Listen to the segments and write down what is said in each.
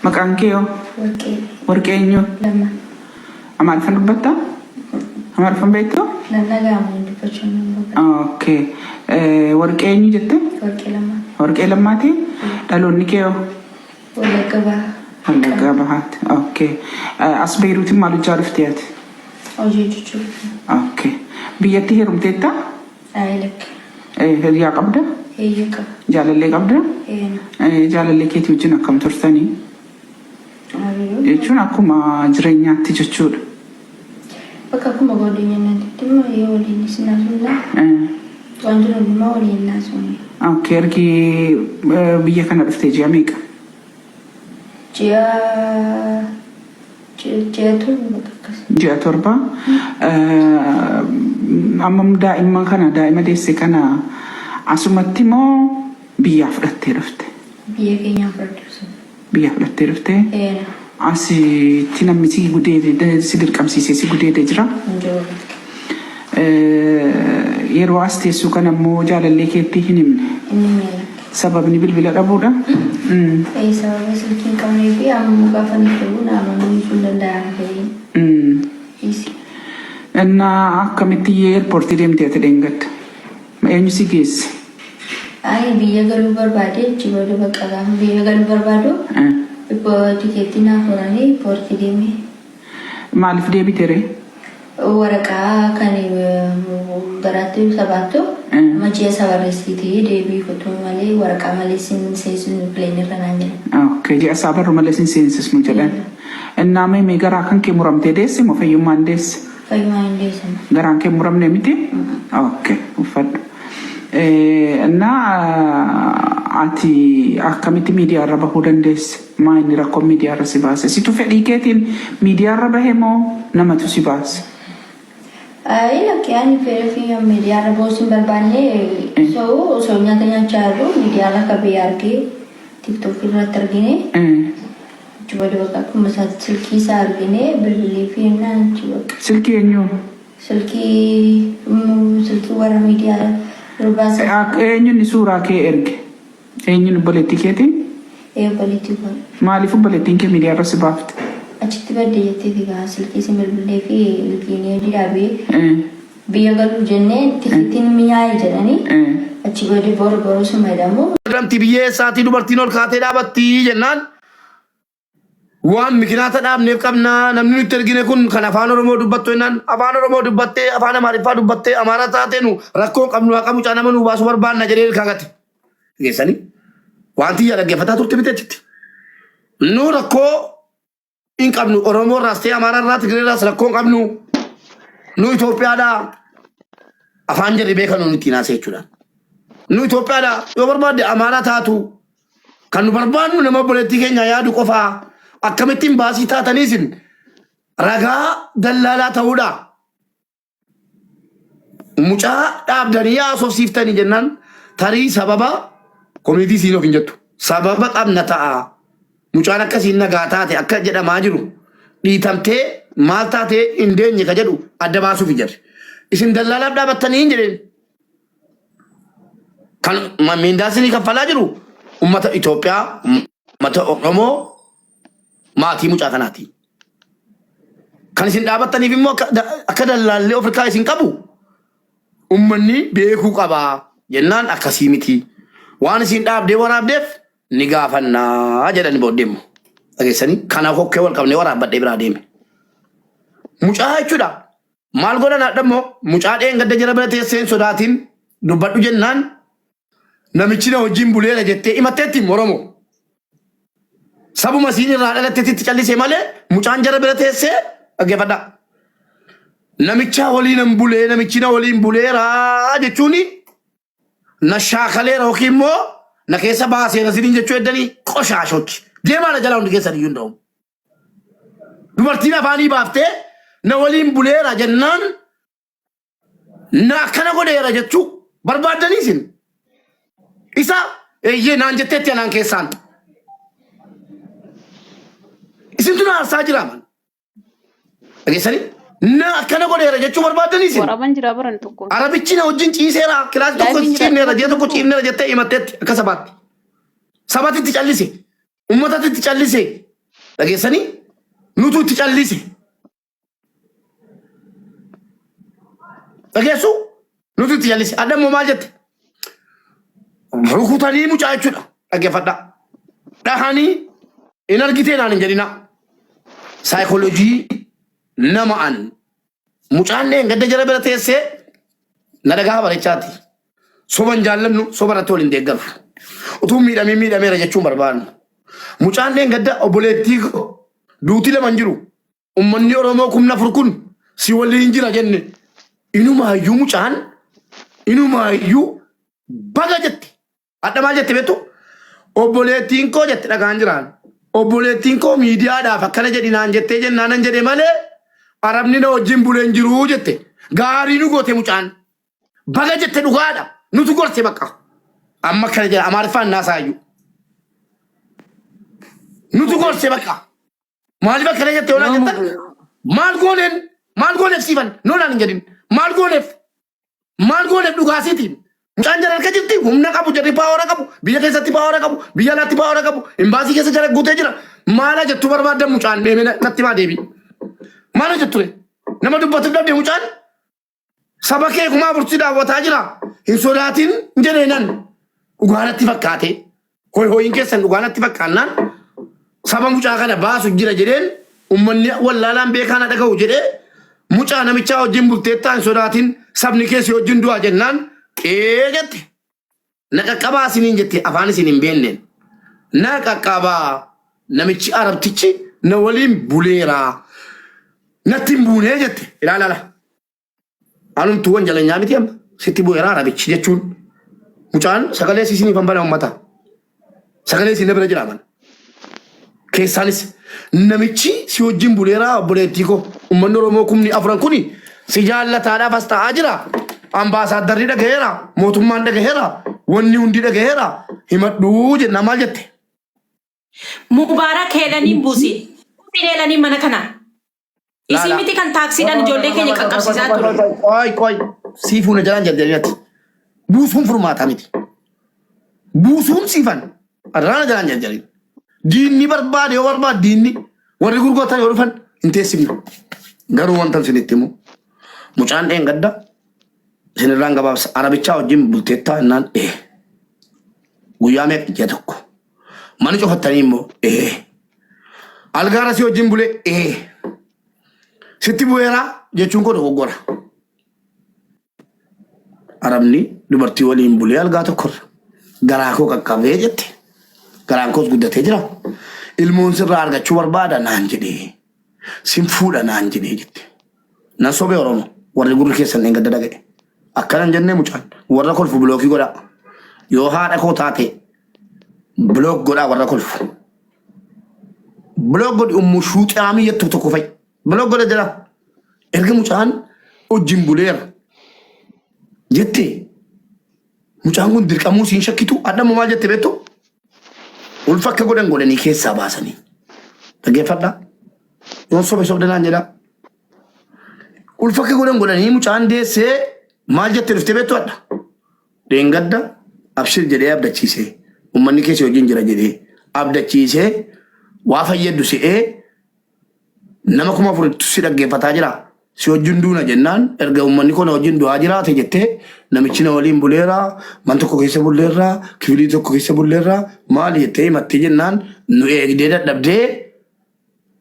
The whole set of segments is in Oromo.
Maqaan kee hoo? Warqee. Warqee eenyu? Lamma. Amaariffaan dubbattaa? Amaariffaan beektuu? Nan dhaga'ama dubbachuun nan barbaada. Okay. Warqee eenyu jette? Warqee Lammaa. Warqee Lammaati? Dhaloonni kee hoo? Wallagga Bahaa. Wallaggaa Bahaatti. Okay. As Beeruutiin maal hojjaa dhufte ati? Hojii hojjechuu dhufe. Okay. Biyyatti heerumteetta? Ayi lakki. Hiriyaa qabda? Eeyyee qaba. Jaalallee qabda? Eena. Jaalallee keetii wajjin akkam turtanii? Hariiroo. Jechuun akkuma jireenyaatti jechuudha. Bakka akkuma godinyaatti immoo yoo waliin isin haasofna. Waan jiru hundumaa waliin haasofna. Okay, ergi biyya kana dhuftee ji'a meeqa? Ji'a ji'a 7 bakka akkas. Ji'a 7. Amma daa'imman kana daa'ima deesse kana asumatti moo biyyaa fudhattee dhufte? Biyya keenyaa fudhadhe. Biyyaa fudhattee dhuftee? Eena. Asitti namni si gudeede si dirqamsiisee si gudeede jira? Hin jiru. Yeroo as teessuu kana immoo jaalallee keetti hin himne. Inni hin lakki. Sababni bilbila dhabuudha? Ee sababa silkii hin qabnee fi amma gaafa inni ta'u na amanuu dhiisuu hin danda'an fedhiin. Dhiisi. Innaa akkamitti eerpoortii deemtee ati dheengadda? Eenyu si geesse? Ani biyya galuu barbaade achi booda bakka gaafa biyya galuu barbaadu tikeettii naaf horanii poortii deeme. Maaliif deebite ree? Waraqaa kan garaatti sabaattu amma ji'a isa barreessitee deebii kutuu malee waraqaa malee sin seensisnu pileenirra irra naan jedhan. Okay, ji'a isaa barru malee sin seensisnu jedhan. Innaa mee mee garaa kan kee muramtee deesse moo fayyummaan deesse? Fayyumaan hin deessama. Garaan kee muramne miti? Okay, uffadhu. Innaa ati akkamitti miidiyaa irra bahuu dandeesse? Maa inni rakkoon miidiyaa irra si baase? Situ fedhii keetiin miidiyaa irra bahe moo namatu si baase? Ayi lakki ani fedha fi miidiyaa irra bahuu sin barbaanne osoo osoo nyaata nyaachaa jirru miidiyaa irra akka biyya argee tiktok irratti argine achi booda bakka akkuma isaatti silkii isaa argine bilbilee fi jennaan achi bakka. Silkii eenyuu? Silkii silkii warra miidiyaa irra baasan. Eenyuun suuraa kee erge? Eenyuun obboleettii keetii? Ee obboleettii koo. Maaliif obboleettiin kee miidiyaa irra si baafte? Achitti badde jetteeti gaa silkii si bilbilee fi ilkiinii hojii dhaabee biyya galuuf jennee tikittiin mi'aaye jedhanii achi booda boru boruu suma jedhamu. Jedhamti biyya eessaatii dubartiin ol kaatee dhaabatti jennaan waan mikinaata dhaabneef qabna namni nutti ergine kun kan afaan Oromoo dubbattu jennaan afaan Oromoo dubbattee afaan Amaariffaa dubbattee Amaara taatee nu rakkoo qabnu haqa mucaa nama nu baasu barbaanna jedhee ilkaa gate. Geessanii wanti iyya dhaggeeffataa turte miti achitti. Nu rakkoo hin qabnu Oromoo irraas ta'e Amaara irraa Tigree irraas rakkoo hin qabnu. Nu Itoophiyaadhaa afaan jarri beekan nu ittiin haasa'e jechuudha. Nu Itoophiyaadhaa yoo barbaadde Amaaraa taatu kan nu barbaannu nama obboleettii keenya yaadu qofaa akkamittiin baasii taatanii isin ragaa dallaalaa ta'uudha. Mucaa dhaabdanii haasofsiiftanii jennaan tarii sababa komiitii siin of hin jettu. Sababa qabna ta'a. Mucaan akkasiin nagaa taate akka jedhamaa jiru dhiitamtee maal taatee hin deenye ka jedhu adda baasuuf jedhe. Isin dallaalaaf dhaabattanii hin jedheen. Kan miindaa isinii kaffalaa jiru ummata Itoophiyaa, ummata Oromoo, maatii mucaa kanaati. Kan isin dhaabattaniif immoo akka dallaallee Afrikaa isin qabu ummanni beekuu qaba jennaan akkasii miti. Waan isin dhaabdee waraabdeef ni gaafannaa jedhani booddee immoo. Dhageessanii kana kokkee wal qabnee waraabbadhee biraa deeme. Mucaa jechuudha. Maal godhan hadha immoo mucaa dheengadda jara bira teessee hin sodaatin dubbadhu jennaan namichi na wajjin buleera jettee himatteetti Oromoo. Sabuma isiin irraa dhalattetti callisee malee mucaan jara bira teessee dhaggeeffadhaa. Namicha waliin hin bulee namichi na waliin buleera jechuun na shaakaleera yookiin immoo na keessa baaseera isiniin jechuu eddanii qoshaashochi. Deemaa na jalaa hundi keessan iyyuu hin da'u. Dubartiin afaanii baaftee na waliin buleera jennaan na akkana godheera jechuu barbaaddanii isin. Isa eeyyee naan jetteetti anaan keessaan. Isintu na aarsaa jira man. Dhageessanii? Na akkana godheera jechuu barbaaddanii isin. Waraaban jira baran tokko. Arabichi na wajjin ciiseera kilaasii tokko Laayifiin jira ciifneera ji'a tokko tokko. ciifneera jettee himatteetti akka sabaatti. Sabatti itti callise. Uummatatti itti callise. Dhageessanii nutu itti callise. Dhageessu nutu itti callise. Adda immoo maal jette? Rukutanii mucaa jechuudha. Dhaggeeffadhaa. Dhahanii hin argitee naan hin jedhinaa. Saayikooloojii nama an mucaan dheengadda jara bira teessee na dhagaa barechaati. Soba hin jaallannu, soba irratti wal hin deeggaru. Utuu miidhamee miidhameera jechuun barbaannu. Mucaan dheengadda obboleettii koo duuti lama hin jiru. Uummanni Oromoo 4,000 kun si waliin jira jenne. Inumaayyuu mucaan inumaayyuu baga jette. Hadha maal jette beektu? Obboleettiin koo jette dhagaan jiraan. Obboleettiin koo miidiyaadhaaf akkana jedhi naan jettee jennaan nan jedhe malee arabni na wajjin bulee hin jiru jette. Gaarii nu goote mucaan. Baga jette dhugaadha. Nutu gorse bakka. Amma akkana jedha Amaariffaan naasaayyuu. Nutu gorse bakka. Maaliif akkana jette yoo naan jettan maal gooneen maal gooneef siifan noo naan hin jedhin maal gooneef maal gooneef dhugaasiitiin mucaan jara harka jirti humna qabu jarri paawara qabu biyya keessatti paawara qabu biyya alaatti paawara qabu imbaasii keessa jara guutee jira maala jettu barbaaddan mucaan deemee natti maa deebi maala jettu nama dubbatu dhabde mucaan Saba kee 4,000 si daawwataa jira. Hin sodaatin jedheenan dhugaa natti fakkaate. Hoy hoyiin keessan dhugaa natti fakkaannaan saba mucaa kana baasu jira jedheen ummanni wallaalaan beekaa na dhaga'u jedhee mucaa namichaa wajjin bulteettaa hin sodaatin sabni kee si wajjin du'a jennaan ee jette. Na qaqqabaa isiniin jette afaan isin hin beenneen. Na qaqqabaa namichi arabtichi na waliin buleera. Natti hin buunee jette ilaalala. Anumtuu wanjalanyaa miti amma sitti bu'eera arabichi jechuun. Mucaan sagalee isiniif han bana uummata. Sagalee isin bira jira mana. Keessaanis namichi si wajjin buleera obboleettii koo uummanni Oromoo 4,000 kuni si jaallataadhaaf as ta'aa jira. Ambaasaaddarri dhagaheera, mootummaan dhagaheera, wanni hundi dhagaheera. Himadhuu jennaan maal jette? Mubaarak Heelaniin buusi. Buusin Heelaniin mana kana. Isin Laala. miti kan taaksiidhaan ijoollee keenya qaqqabsiisaa ture. Qoy qoy sii fuuna jalaan jaljalatti. Buusuun furmaataa miti. Buusuun siifan. Arraana jalaan jaljalin. Diinni barbaade yoo barbaade diinni warri gurguratan yoo dhufan hin teessifnu. Garuu wanta isinitti himu mucaan dheengadda isinirraan gabaabsa arabichaa wajjin bulteettaa jennaan ee guyyaa meeqa ji'a tokko mana cufattanii immoo ee algaara si wajjin bulee ee sitti bu'eeraa jechuun koo dogoggora. Arabni dubartii waliin bulee algaa tokkorra garaa koo qaqqabee jette. Garaan koos guddatee jira. Ilmoon sirraa argachuu barbaada naan jedhee. Sin fuudha naan jedhee jette. Nan sobee Oromoo warri gurri keessan dheengadda dhaga'e. Akkana hin jennee mucaan warra kolfu bilookii godhaa. Yoo haadha koo taate bilook godhaa warra kolfu. Bilook godhi ummu shuuxaamii jettu tokko fa'i. Bilook godha jira. Erga mucaan wajjin buleera jette mucaan kun dirqamuu siin shakkitu adda immoo maal jette beektu ulfa akka godhan godhanii keessaa baasanii. Dhaggeeffadhaa. Yoon sobe sobda naan jedhaa. Ulfa akka godhan godhanii mucaan deessee maal jette dhuftee beektu adda. Dheengadda abshir jedhee abdachiisee uummanni keessa wajjin jira jedhee abdachiisee waa fayyaddu se'ee nama 4,000tu si dhaggeeffataa jira. Si wajjin duuna jennaan erga uummanni koo na wajjin du'aa jiraate jettee namichi na waliin buleera, man tokko keessa bulleerra, kifilii tokko keessa bulleerra maali jettee himattee jennaan nu eegdee dadhabdee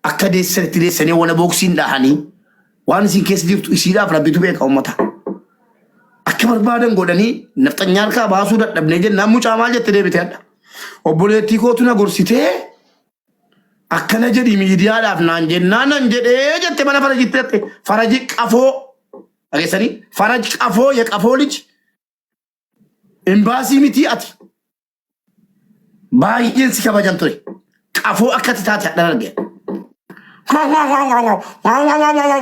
akka deessanitti deessanii wana booksiin dhahanii waan isin keessa jirtu isiidhaaf rabbitu beeka uummata. Akka barbaadan godhanii nafxanyaa harkaa baasuu dadhabnee jennaan mucaa maal jette deebite hadha. Obboleettii kootu na gorsitee Akkana jedhi miidiyaadhaaf naan jennaan nan jedhee jette mana farajitti jette. Faraji qafoo dhageessanii faraj qafoo ya qafoo lij imbaasii mitii ati baay'een si kabajan ture. Qafoo akkati taate hadhan arge.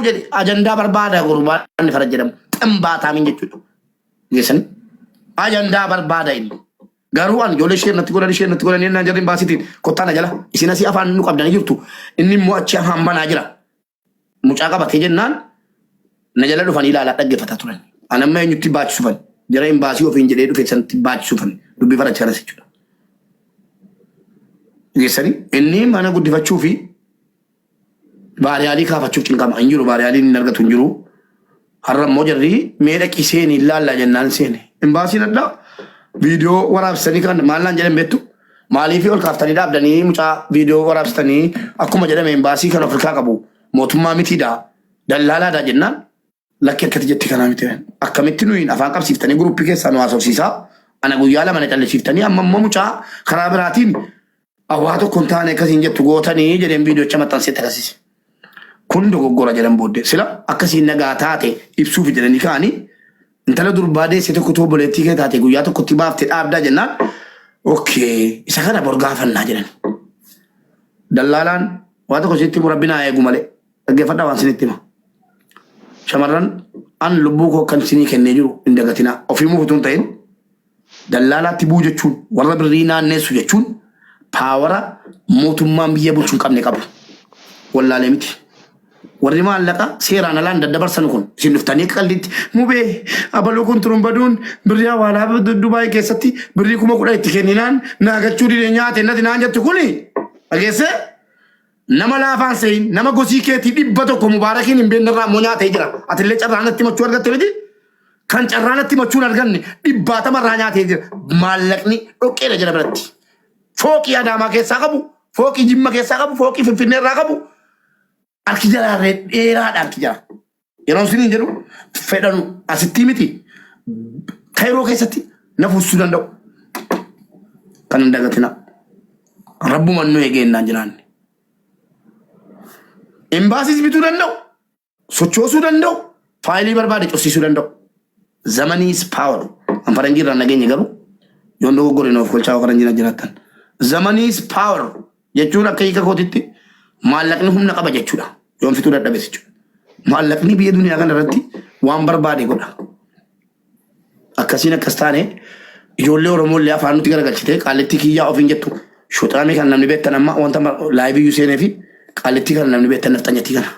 Jedhe ajandaa barbaada gurbaan faraj jedhamu ximbaataamin jechuudha. Dhageessanii ajandaa barbaada inni. Garuu an ijoollee ishee natti godhan ishee natti godhan jennaan jarri baasitiin kottaa na jala isin asii afaan nu qabdanii jirtu inni immoo achi afaan banaa jira. Mucaa qabatee jennaan na jala dhufanii ilaalaa dhaggeeffataa turan. An amma eenyutti baachisufan jara imbaasii ofiin jedhee dhufe sanatti baachisufan dubbii faracha kanas jechuudha. Geessanii inni mana guddifachuu fi Baariyaalii kaafachuuf cinqama hin jiru baariyaaliin hin argatu hin jiru. Har'a immoo jarri mee dhaqii seeni ilaallaa jennaan seene. Imbaasiin addaa viidiyoo waraabsanii kan maal naan jedhan beektu? Maaliif ol kaaftanii dhaabdanii mucaa viidiyoo waraabsitanii akkuma jedhame imbaasii kan Afrikaa qabu mootummaa mitiidha dallaalaadha jennaan lakki akkati jette kanaa miti. Akkamitti nuyi afaan qabsiiftanii guruppii keessaa nu haasofsiisaa ana guyyaa lama na callisiiftanii amma immoo mucaa karaa biraatiin waa tokko hin taane akkasiin jettu gootanii jedheen viidiyocha maxxansee agarsiise. Kun dogoggora jedhan booddee sila akkasiin nagaa taate ibsuuf jedhanii ka'anii intala durbaa deesse tokko too obboleettii kee taate guyyaa tokkotti baaftee dhaabdaa jennaan okay isa kana bor gaafannaa jedhan. Dallaalaan waa tokko sitti himu rabbi naa eegu malee dhaggeeffadhaa waan sinitti hima. Shamarran an lubbuu koo kan sinii kennee jiru hin dagatinaa ofii muuf utuu hin ta'in Dallaalaatti bu'uu jechuun warra birrii naanneessu jechuun paawara mootummaan biyya bulchu hin qabne qabu. Wallaalee miti. Warri maallaqa seeraan alaan daddabarsan kun isin dhuftanii akka qaldiitti mubee abaluu kun turumbaduun birrii hawaalaa Dubaay keessatti birrii 10,000 itti kenninaan naagachuu dide nyaate nati naan jettu kuni dhageessee nama laafaan seeyin nama gosii keetii 100 mubaarakiin hin beekne irraa immoo nyaatee jira. Atillee carraa natti machuu argatte miti. Kan carraa natti machuu hin arganne dhibbaatama irraa nyaatee jira. Maallaqni dhoqqeedha jira biratti. Fooqii Adaamaa keessaa qabu, fooqii Jimma keessaa qabu, fooqii Finfinnee irraa qabu. Harki jaraa dheeraadha harki jara. Yeroo isiniin jedhu fedhanu asittii miti kayroo keessatti na fuusisuu danda'u. Kan hin dagatina. Rabbuman nu eegee innaan jiraanne. Imbaasiis bituu danda'u, sochoosuu danda'u, faayilii barbaade cufsiisuu danda'u. The money is power. An faranjii irraa nageenya garuu yoon dogoggore nuuf kolchaa faranjii na jiraattan. The money is power jechuun akka hiika kootitti maallaqni humna qaba jechuudha. Yoon fixuu dadhabes jechuudha. Maallaqni biyya duniyaa kana irratti waan barbaade godha. Akkasiin akkas taane ijoollee Oromoo illee afaan nutti garagalchite qaallittii kiyyaa ofiin jettu shuxaamii kan namni beektan amma wanta laayivii iyyuu seenee fi qaallittii kana namni beektan nafxanyatii kana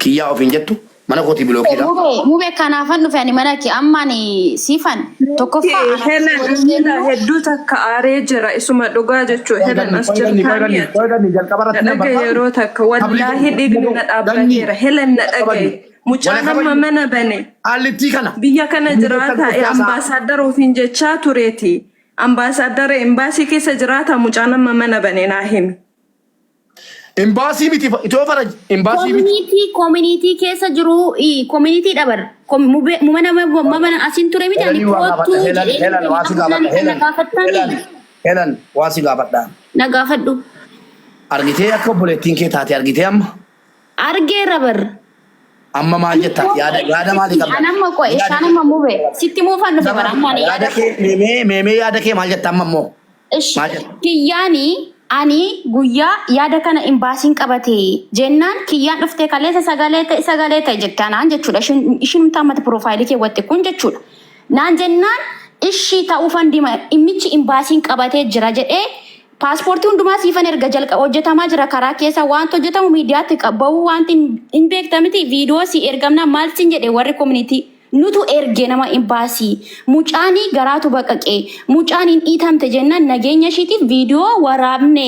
kiyyaa ofiin jettu mana kootii bilookiidha. Mube mube kanaafan dhufe ani mana kee amma ani siifan tokkoffaa Helen anaaf si waliin Amina deemnu hedduu takka aaree jira isuma dhugaa jechuu Helen as jirtaami ati na dhagaye yeroo takka wallaahi dhiigni na dhaabbateera Helen na dhagaye mucaan amma mana bane Qaallittii kana. biyya kana Namni beektan jiraataa dhufee haasa'a. ambaasaaddara ofiin jechaa tureeti ambaasaaddara embaasii keessa jiraata mucaan amma mana bane naa himi. Imbaasii miti itoo faraj imbaasii miti. Community community keessa jiru community dhabar mana mana asin ture miti ani Helanii waa gaafadha. kootu Helan jedhee Helan waa si amma gaafadha. na Helan gaafattani Helan Helan waa si gaafadha. na gaafadhu Argitee akka obboleettiin kee taate argitee amma argeera bar amma maal jetta yaada yaada maalii qabda? Anamma qo'e ishaan amma mube sitti muufan dhufe bara amma ani Yaada yaada kee meemee meemee yaada kee maal jetta amma immoo? Ishi Maal jetta? kiyyaani ani guyyaa yaada kana imbaasiin qabate jennaan kiyyaan dhuftee kaleessa sagalee ta'e sagalee ta'e jette anaan jechuudha. Ishiin ishiin ammatti piroofaayilii keewwatte kun jechuudha. Naan jennaan ishii ta'uufan dima dhimmichi imbaasiin qabatee jira jedhee paaspoortii hundumaa siifan erga jalqa hojjetamaa jira karaa keessa waanti hojjetamu miidiyaatti bahuu wanti hin beekta miti viidiyoo si ergamna maal sin jedhe warri koominitii nutu erge nama imbaasii mucaanii garaatu baqaqe mucaan hin dhiitamte jennaan nageenya ishiitiif viidiyoo waraabne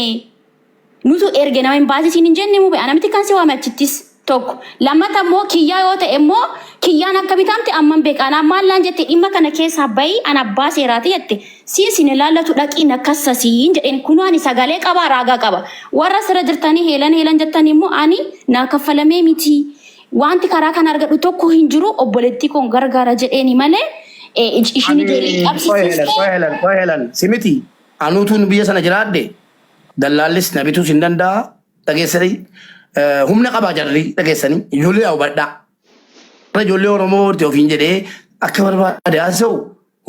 nutu erge nama imbaasii siin hin jenne mube anamti kan si waame achittis tokko lammata immoo kiyyaa yoo ta'e immoo kiyyaan akka bitamte amman beeka anaan maal naan jette dhimma kana keessaa bayi an abbaa seeraati jette siin sin ilaallatu dhaqii na kassasiin jedheen kunoo ani sagalee qaba raagaa qaba warra sira jirtanii heelan heelan jettanii immoo ani naa kaffalamee miti wanti karaa kana argadhu tokko hin jiru obboleettii koon gargaara jedheeni malee ishiin Ani ijoollee qoy Helan qabsiisiste qoy Helan qoy Helan si miti anuutuun biyya sana jiraadhe dallaallis na bituus hin danda'a dhageessanii humna qabaa jarri dhageessanii ijoollee haa hubadhaa. Warra ijoollee Oromoo horte ofiin jedhee akka barbaade haasa'u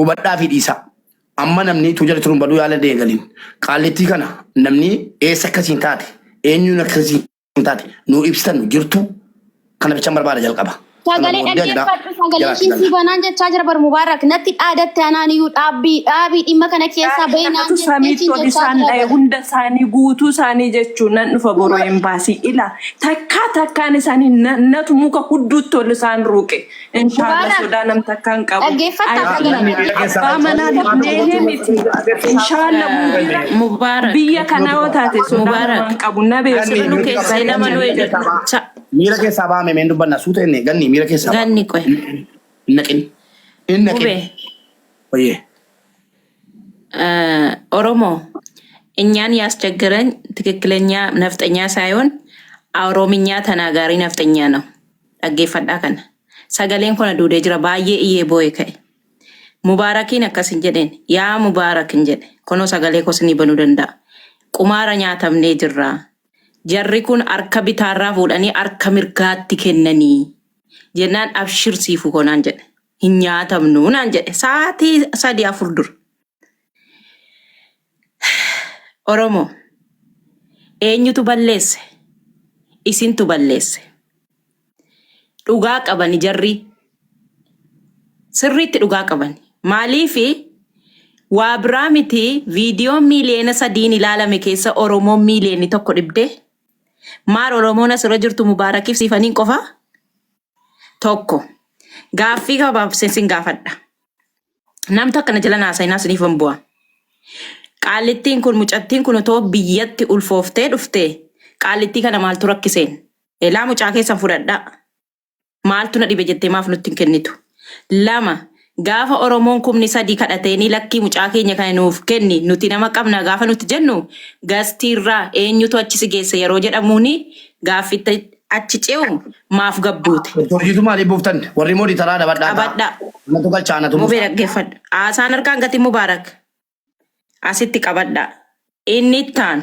hubadhaa fi dhiisaa. Amma namni utuu jala turuun baduu yaala deegaliin qaallittii kana namni eessa akkasiin taate eenyuun akkasiin taate nuu ibsitan jirtu kana bichaan barbaada jalqaba. Sana Sagalee booddee ani dhaggeeffadhu sagalee jalaatti ishiin sii galla. banaan jechaa jira bar Mubaarak natti dhaadatte anaan iyyuu dhaabbii dhaabii dhimma kana keessaa bahi naan Kanatu jettee samiitti siin ol jechaa isaan jira dha'e bar. hunda isaanii guutuu isaanii jechuun nan dhufa boroo embaasii ila takkaa takkaan isaanii natu muka hudduutti ol isaan ruuqe inshaalla Mubaarak sodaa nam takkaan qabu dhaggeeffattaa ayi sagalee lama Miira keessaa abbaa manaa dhabnee miti inshaalla mubiira Mubaarak. biyya kanaa yoo taate sodaa Mubaarak. namaan qabu na Ganni Sirru miira keessee keessaa nama nu miira keessaa ba'a. Miira keessaa ba'a meemeen dubbanna suuta inni ganni miira keessaa ba'a. Ganni qoy. Hin naqin. Hin naqin. Mubee. Oyyee. ኦሮሞ እኛን ያስቸገረን ትክክለኛ ነፍጠኛ ሳይሆን ኦሮምኛ ተናጋሪ ነፍጠኛ ነው። dhaggeeffadhaa kana. Sagaleen kun duudee jira baay'ee iyyee boo'e ka'e. Mubaarakiin akkas hin jedheen yaa Mubaarak hin jedhe kunoo sagalee kos ni banuu danda'a. Qumaara nyaatamnee jirra. Jarri kun harka bitaarraa fuudhanii harka mirgaatti kennanii jennaan abshir siifu konaan jedhe. Hin nyaatamnu naan jedhe sa'aatii 3 4 dura. Oromoo eenyutu balleesse? Isintu balleesse. Dhugaa qabani jarri. Sirriitti dhugaa qabani. Maaliifi waa biraa miti viidiyoon miiliyoona 3n ilaalame keessa Oromoon miiliyoonni 1 dhibdee? Maal Oromoon asirra jirtu Mubaarakiif siifaniin qofa? Tokko. Gaaffii gabaabseen sin gaafadha. Namtu akkana jala naasa'inaa isiniif hin bu'a. Qaallittiin kun mucattiin kun otoo biyyatti ulfooftee dhuftee qaallittii kana maaltu rakkiseen? Elaa mucaa keessan fudhadhaa. Maaltu na dhibe jettee maaf nutti hin kennitu? 2, Gaafa Oromoon kumni 3 kadhateenii lakkii mucaa keenya kana nuuf kenni nuti nama qabna gaafa nuti jennu gastiirraa eenyutu achi si geesse yeroo jedhamuuni gaaffitti achi ce'u maaf gabbuute? Torjiitu maaliif buuftan? Warri moodii taraa dabadhaa ta'a. Qabadhaa. Anatu galcha anatu Mubee buusa. dhaggeeffadhu. Haasaan harkaan gatii Mubaarak. Asitti qabadhaa. Inni itti aanu.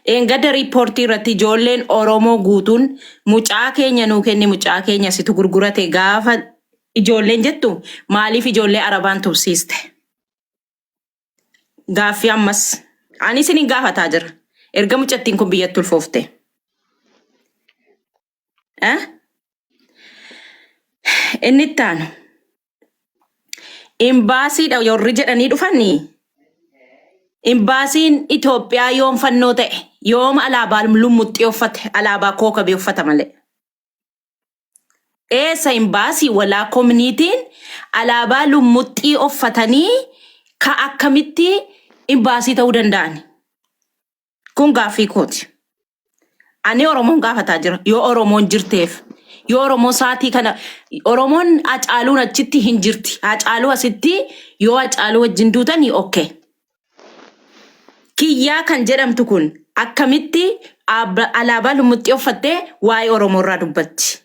Dheengadda riippoortii irratti ijoolleen Oromoo guutuun mucaa keenya nuu kenni mucaa keenya situ gurgurate gaafa ijoolleen jettu maaliif ijoollee Arabaan tursiiste? Gaaffii ammas ani isinin gaafataa jira. Erga mucattiin kun biyyatti ulfoofte. Eh? Inni itti aanu. Imbaasiidha warri jedhanii dhufanii. Imbaasiin Itoophiyaa yoom fannoo ta'e? Yoom alaabaa lummuxxii uffate? Alaabaa kookabee uffata malee. Eessa imbaasii walaa koominiitiin alaabaa lummuxxii uffatanii ka akkamitti imbaasii ta'uu danda'an? Kun gaaffii kooti. Ani Oromoon gaafataa jira. Yoo Oromoon jirteef. Yoo Oromoon sa'aatii kana Oromoon Hacaaluun achitti hin jirti. Hacaaluu asitti yoo Hacaaluu wajjin duutanii okkee. Kiyyaa kan jedhamtu kun akkamitti alaabaa lummuxxii uffattee waa'ee Oromoo irraa dubbatti?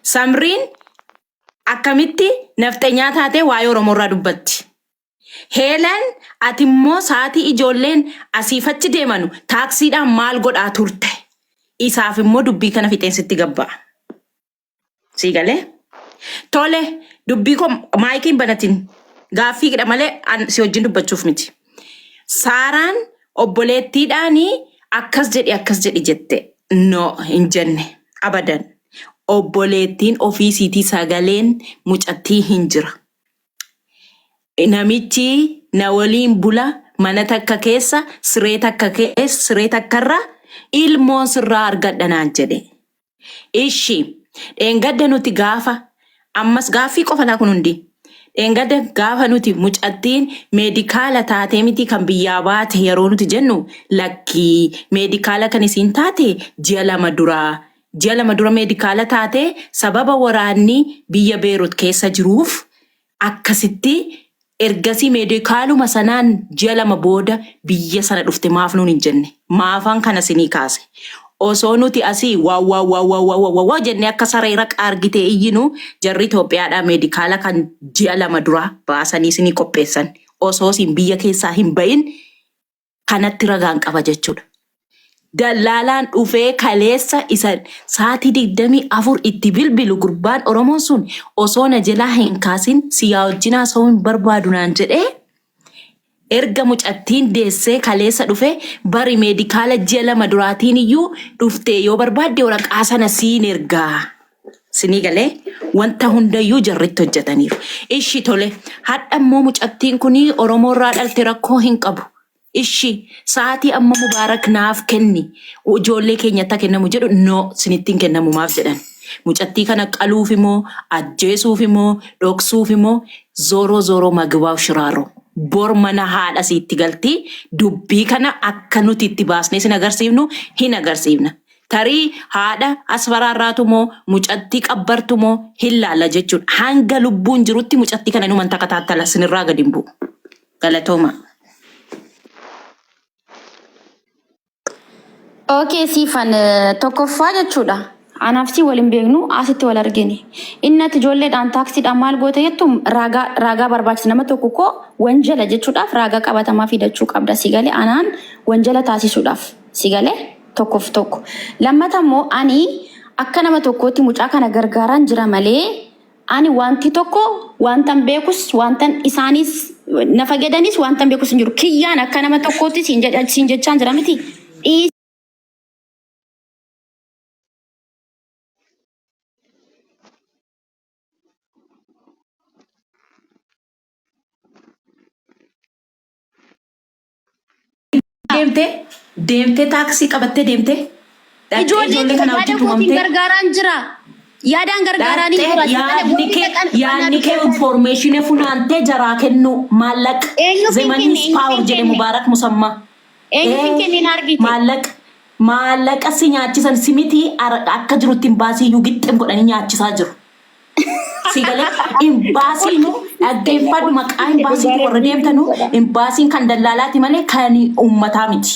Samriin akkamitti nafxenyaa taatee waa'ee Oromoo irraa dubbatti? Heelan ati immoo sa'aatii ijoolleen asiif achi deemanu taaksiidhaan maal godhaa turte? Isaaf immoo dubbii kana fixeen sitti gabba'a. Sii galee? Tole dubbii koo maayikiin banatin gaaffiidha malee an si wajjin dubbachuuf miti. Saaraan obboleettiidhaani akkas jedhi akkas jedhi jette. No hin jenne abadan. Obboleettiin ofiisiitii sagaleen mucattii hin jira. Namichi na waliin bula mana takka keessa siree takka keessa siree takkarra ilmoon sirraa argadha naan jedhe. Ishi dheengadda nuti gaafa ammas gaaffii qofa laa kun hundi. Dheengadda gaafa nuti mucattiin meedikaala taatee miti kan biyyaa baate yeroo nuti jennu lakkii meedikaala kan isiin taate ji'a 2 duraa ji'a 2 dura meedikaala taatee sababa waraanni biyya Beerut keessa jiruuf Akkasitti ergasii meedikaaluma sanaan ji'a 2 booda biyya sana dhufte maaf nuun hin jenne? Maafan kana sinii kaase? Osoo nuti asii waa waa waa waa waa waa waa jennee akka saree raqa argitee iyyinu jarri Itoophiyaadhaa meedikaala kan ji'a 2 duraa baasanii isinii qopheessan. Osoo isin biyya keessaa hin ba'in kanatti ragaan qaba jechuudha. Dallaalaan dhufee kaleessa isa sa'aatii 24 itti bilbilu gurbaan Oromoon sun osoo na jelaa hin kaasin si yaa wajjin haasa'uu hin barbaadu naan jedhee erga mucattiin deessee kaleessa dhufe bari meedikaala ji'a 2 duraatiin iyyuu dhuftee yoo barbaadde waraqaa sana siin ergaa. Sinii galee wanta hundayyuu jarritti hojjetaniiru. Ishi tole hadha immoo mucattiin kun Oromoo irraa dhalte rakkoo hin qabu. Ishi sa'aatii amma Mubaarak naaf kenni ijoollee keenyatti haa kennamu jedhu no sinittiin kennamu maaf jedhan. Mucattii kana qaluuf immoo ajjeesuuf immoo dhoksuuf immoo zooroo zooroo magibaaw shiraaroo. Bor mana haadha siitti galti dubbii kana akka nuti itti baasnee sin agarsiifnu hin agarsiifna. Tarii haadha asfaraarraatu moo mucattii qabbartu moo hin laalla jechuudha. Hanga lubbuun jirutti mucattii kana numan takataattala sinirraa gadi hin bu'u. Galatooma. Okay, siifan tokkoffaa jechuudha. Anaaf si wal hin beeknu asitti wal argine. Inni ati ijoolleedhaan taaksiidhaan maal goote jettu raagaa raagaa barbaachisa. Nama tokko koo wanjala jechuudhaaf raagaa qabatamaa fidachuu qabda. Si galee anaan wanjala taasisuudhaaf. Si galee tokkoof tokko. Lammata immoo ani akka nama tokkootti mucaa kana gargaaraan jira malee ani wanti tokko wantan beekus wantan isaanis na fayyadanis wantan beekus hin jiru. Kiyyaan akka nama tokkootti siin jedha siin jechaan jira miti. Dhiisi. Deemtee deemtee taaksii qabattee deemtee dhaqxee Ijoollee ijoollee tiyya kana yaada wajjin kootiin tumamtee gargaaraan jira. Yaadaan gargaaraan hin dhaqxee jira. Si malee yaadni wanti kee dhaqan anaa yaadni kee dubbatan. informeeshinii funaantee jaraa kennu maallaqa Eenyuuf hin kenne? zemanis Eenyuuf power hin jedhe kenne? Mubaarak Musammaa. Eenyuuf hin Ee kenne na argite? maallaqa maallaqa si nyaachisan si miti akka jirutti imbaasii iyyuu gixxim godhanii nyaachisaa jiru. Si galee imbaasiin dhaggeeffadhu maqaa imbaasiitiin warra deemtanu imbaasiin kan dallaalaati malee kan uummataa miti.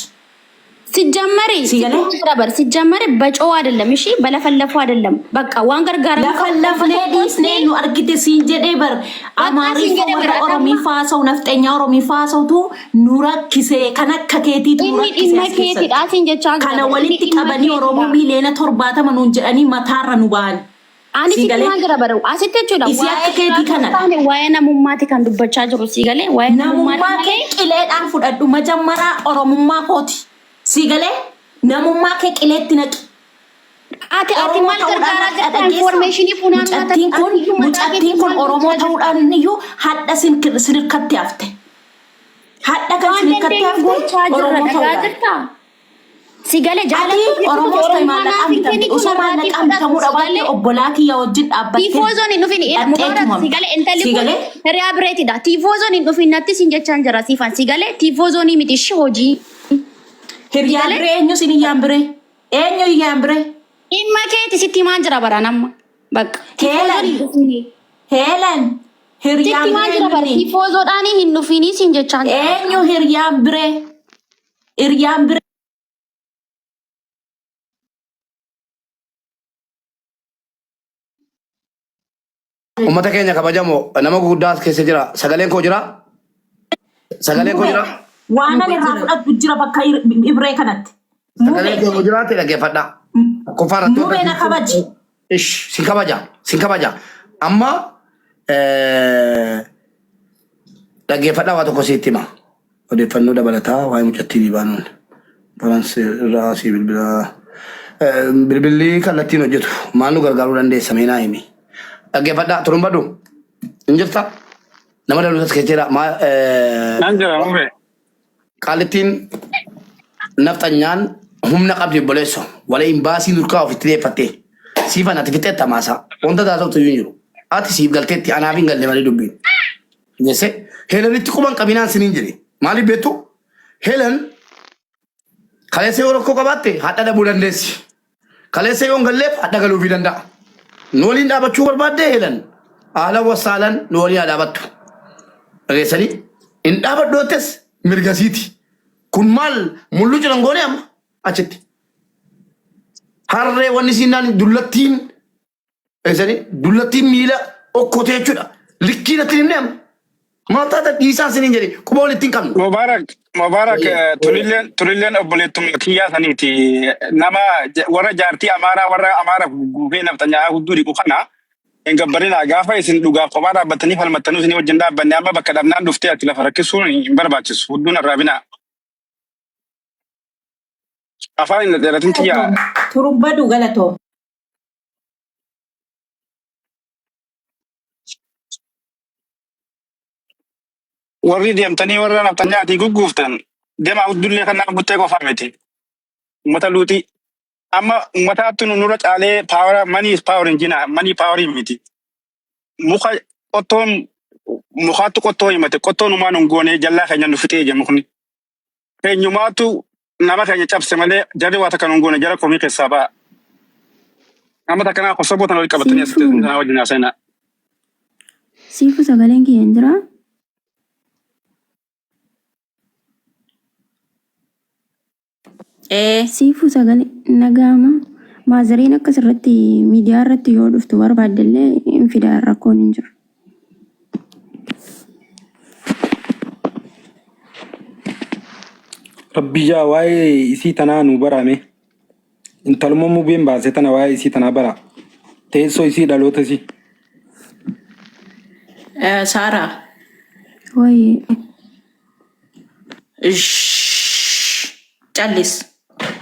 ሲጀመር Si galee ሲጀመር ሲጀመር በጨው አይደለም፣ እሺ በለፈለፉ አይደለም። በቃ ዋን ገርጋረሙ lafa lafnee dhiisnee nu argite siin jedhee bar በቃ amaariiffa siin jedhee warra bar oromiifaa haasa'u nafxeenyaa oromiifaa haasa'utu nu rakkise kan akka keetiitu nu inni rakkise dhimma as keessatti. keetidha siin jechaa jira Kana bar inni walitti dhimma qabanii Oromoo keetidha. miiliyoona 70 nuun jedhanii mataarra nu ba'an. Ani Sii sitti galee maan jira bara asitti jechuudha isii waa'ee akka keetii biraatu kanadha. taane waa'ee namummaati kan dubbachaa jiru sii galee waa'ee namummaati Namummaa kee malee qileedhaan fudhadhu majammaraa Oromummaa kooti. Sii galee namummaa kee qileetti naqi. ati ati Oromoo maal ta'uudhaan gargaaraa hadha jirta dhageessaa? informeeshinii funaannaa Mucattiin kun ati iyyuu mataa mucattiin keetiin kun maal Oromoo gochaa jirta? ta'uudhaan iyyuu hadha sin sirkatti hafte. Hadha kan Waan sirkatti dandeenyu hafte gochaa jirra Oromoo dhagaa ta'uudhaan. jirta. Si galee Ati jaalattuu jechuun Oromoos ta'e Oromummaa naaf maallaqaan hin bitamte. kennitu Osoo narraatii maallaqaan fudhatu bitamuu si dhabaatte galee. obbolaa kiyya wajjin dhaabbattee Tiifoozoon hin dhufin dhaqxee Mubaarak si tumamte. galee intalli Si kun galee hiriyaa bireetidha. Tiifoozoon hin dhufin natti siin jechaan jira siifan si galee tiifoozoonii miti ishee hojii. Si hiriyaa galee biree eenyu sin iyyaan biree? Eenyu iyyaan biree? dhimma keeti sitti himaan jira baraan amma. Bakka tiifoozoon Heelan hin dhufini. Heelan Sitti hiriyaan himaan biree jira bara eenyu inni? tiifoozoodhaan hin dhufinii siin jechaan jira. Eenyu hiriyaan biree? Hiriyaan biree Uummata keenya kabajamoo nama gurguddaa as keessa jira. Sagaleen koo jira. Sagaleen koo Mubee jira. waan ani irraa fudhadhu jira bakka ibree kanatti. Sagaleen Mubee koo jiraate dhaggeeffadha. Tokkoffaa irratti mubee na kabaji. Ish, sin kabaja, sin kabaja. Amma dhaggeeffadhaa waa tokko sitti hima. Odeeffannoo dabalataa waa'ee mucattii Libaanoon. Faransi irraa si bilbila. Bilbilli kallattiin hojjetu maal nu gargaaruu dandeessa mee naa himi. Dhaggeeffadhaa turumbadhu. Hin jirta? Nama daluutas keessa jira. Nan jira mube. Qaalittiin nafxanyaan humna qabdi obboleesso. Wala imbaasii nurkaa ofitti deeffattee. Siifan ati fixeetta maasaa. Wanta taasiftu iyyuu hin jiru. Ati siif galteetti anaaf hin galle malee dubbiin. Jesse Helenitti quban qabinaan siniin jedhe. Maaliif beektu? Helen kaleessa yoo rakkoo qabaatte hadha dhabuu dandeessi. Kaleessa yoo hin galleef hadha galuufii danda'a. Nu waliin dhaabachuu barbaadde Helen. Ahlan wassaalan nu waliin haa dhaabattu. Dhageessanii? Hin dhaabadhu jettes mirga siiti. Kun maal mullu jiran goone amma achitti. Harree wanni siin naan dullattiin Dhageessanii dullattiin miila okkotee jechuudha. Likkii natti hin himne amma. Maal taata dhiisaan siniin jedhe quba walitti hin qabnu. Mubarak Mubarak tunilleen tunilleen obboleettuma kiyyaa saniiti. Nama warra jaartii Amaaraa warra Amaara guufee nafxanyaa hudduu dhiqu kana hin gabbarinaa gaafa isin dhugaaf kophaa dhaabbattanii falmattanuu isinii wajjin dhaabbanne amma bakka dhabnaan dhuftee ati lafa rakkisuun hin barbaachisu. Hudduun arraabinaa. Afaan hin dheeratin tiyyaa. Galatoom. Turumbadu galatoom. Warri deemtanii warra nafxanyaatii gugguuftan deemaa guddullee kan nama guttee qofaa miti. Uummata luuxii. Amma uummataatti nu nurra caalee paawara manii paawar hin jina manii paawarii miti. Muka qottoon mukaatti qottoo himate qottoon umaan hin goone jallaa keenya nu fixee je mukni. Keenyumaatu nama keenya cabse malee jarri waa takka nu hin goone jara komii keessaa ba'a. Amma takkanaa kosoboo tana walitti qabatanii asitti Siifuu. na wajjin haasa'inaa. Siifuu sagaleen kiyya hin jiraa? Ee. Siifuu sagalee nagaama. Maazariin akkas irratti miidiyaa irratti yoo dhuftu barbaaddellee hin fidaa rakkoon hin jiru. Rabbi jaa waa'ee isii tanaa nuu baraame. Intaluma mubeen baase tana waa'ee isii tanaa bara. Teessoo isii dhaloota isii. Eh, Saaraa. Wayi Shhh. Callis.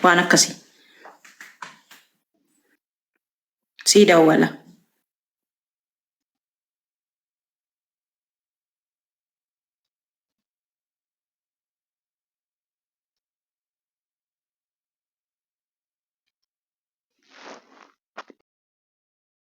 Waan akkasii. Sii dawwala.